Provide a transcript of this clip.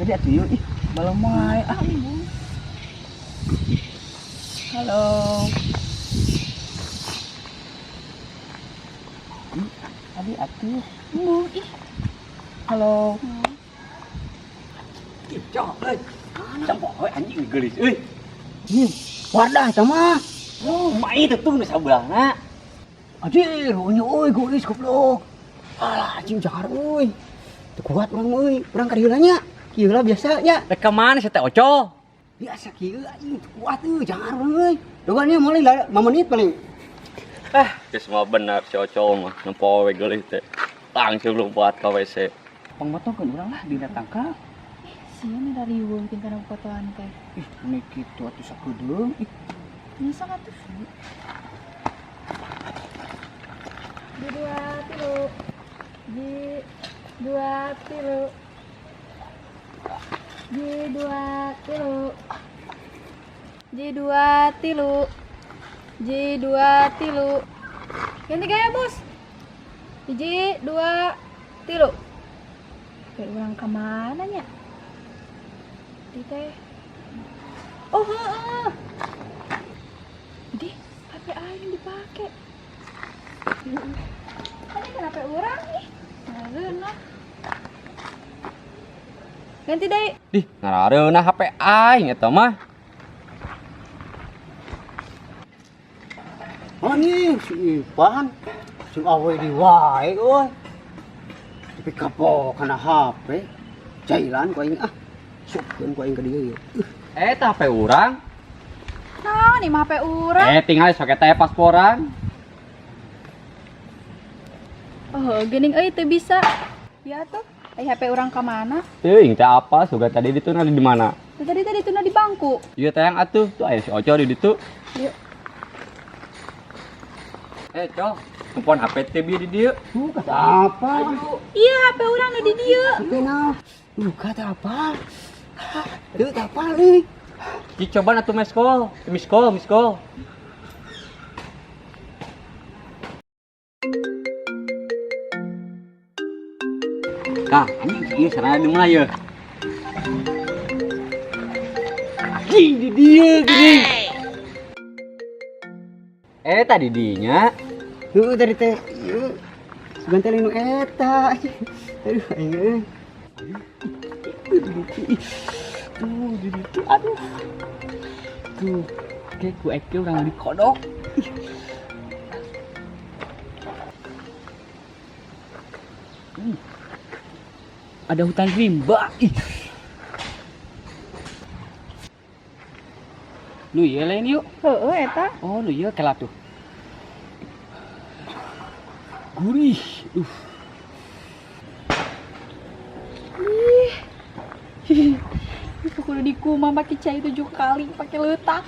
Jadi atuh yeuh ih, balem wae ah. Halo. Abi atuh. Embung ih. Halo. Ih, cok euy. Cempok we anjing geulis euy. Ih, wadah eta mah. Oh, mai teh tuh nu sabelahna. Anjir, unyu euy geulis goblok. Alah, anjing jahar euy. Teu kuat urang euy, urang ka dieu nya. Kieu lah biasa nya. Rek ka mana sia teh Ocol? Biasa kieu anjing teu kuat euy, jahar urang euy. Dogannya mulai 5 menit paling. Ah, geus mah bener si Ocol mah nempo we geulis teh. Langsung lompat ka WC. Pangmotokeun urang lah dina tangkal. Sia nih dari riweuh kana fotoan teh. Ih, meni kitu atuh sakedeung. Ih, Bisa atuh. Di dua tilu. Di dua tilu. Di dua tilu. Di dua tilu. Ji dua tilu. Ganti gaya bos. Hiji dua tilu. Kayak urang kemana nya? Di teh. Oh heeh. Di HP aing dipake. Ini kenapa urang nih? Ngareunah. Ganti deui. Dih, ngarareunah HP aing eta mah. Anjing si Ipan. Sing awe di wae euy. Tapi kapok kana HP. Jailan ku aing ah. Supkeun ku aing ka dieu ieu. Eta HP urang. Naon nih mah HP urang? Tinggal sok eta pasporan. Oh, geuning euy teu bisa. Ya tuh, ai HP urang ka mana? Teuing teh apa suga tadi dituna di mana? Tadi tadi tuna di bangku. Ieu teh yang atuh, tuh aya si Oco di ditu. Yuk. Col, telepon HP teh bieu di dieu. Kata apa? Iya, HP urang nu di dieu. HP naon? Kata apa? Teu teu apa euy. Ki coba atuh miss call, miss call, miss call. Kah, anjing ieu sarana di mana ye? Anjing di dieu gini. Tadi dinya. Heuh tadi teh ieu. Sugan teh nu eta. Aduh aing euy. Tuh, di ditu aduh. Tuh, kayak ku eke urang dikodok. Ada hutan rimba. Ih. Nu ieu lain yuk. Heeh eta. Oh, nu ieu kela tuh. Gurih. Ih. Itu kudu dikumah make cai 7 kali pakai leutak.